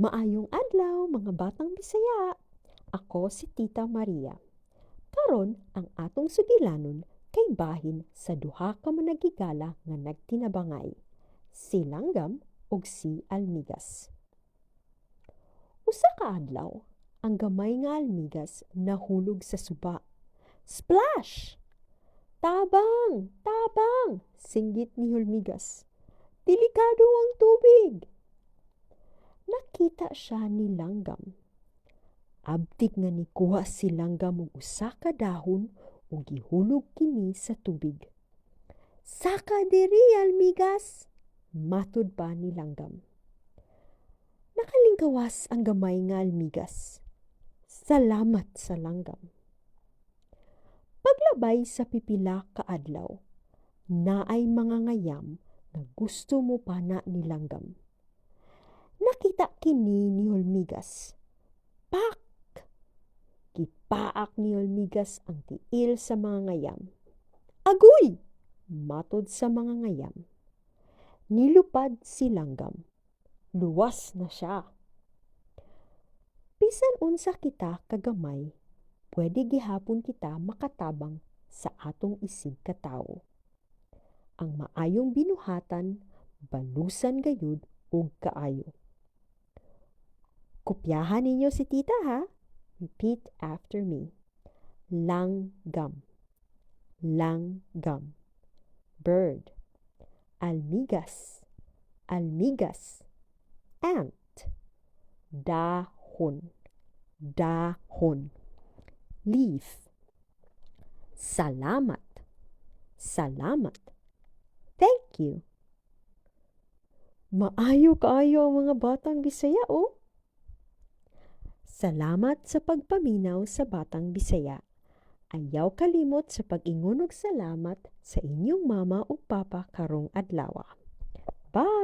Maayong adlaw, mga batang Bisaya. Ako si Tita Maria. Karon ang atong sugilanon kay bahin sa duha ka managigala nga nagtinabangay, si Langgam ug si Almigas. Usa ka adlaw, ang gamay nga almigas nahulog sa suba. Splash! "Tabang! Tabang!" singgit ni Hulmigas. "Delikado ang tubig!" Nakita siya ni Langgam. Abtik nga nikuha si Langgam og usa ka dahon ug gihulog kini sa tubig. "Saka diri, Almigas!" matud pa ni Langgam. Nakalingkawas ang gamay nga almigas. Salamat sa langgam. Paglabay sa pipila ka adlaw, naay mga ngayam nga gusto mopana ni Langgam. Nakita kini ni Hulmigas. Pak! Gipaak ni Hulmigas ang tiil sa mga ngayam. "Agoy!" matod sa mga ngayam. Nilupad si Langgam. Luwas na siya. Bisan unsa kita kagamay, pwede gihapon kita makatabang sa atong isig katawo. Ang maayong binuhatan, balusan gayud ug kaayo. Kopyahan ninyo si Tita, ha. Repeat after me. Langgam. Langgam. Bird. Almigas. Almigas. Ant. Dahon. Dahon. Leaf. Salamat. Salamat. Thank you. Maayo kaayo ang mga batang Bisaya, oh. Salamat sa pagpaminaw sa Batang Bisaya. Ayaw kalimot sa pag-ingon og salamat sa inyong mama ug papa karong adlaw. Bye!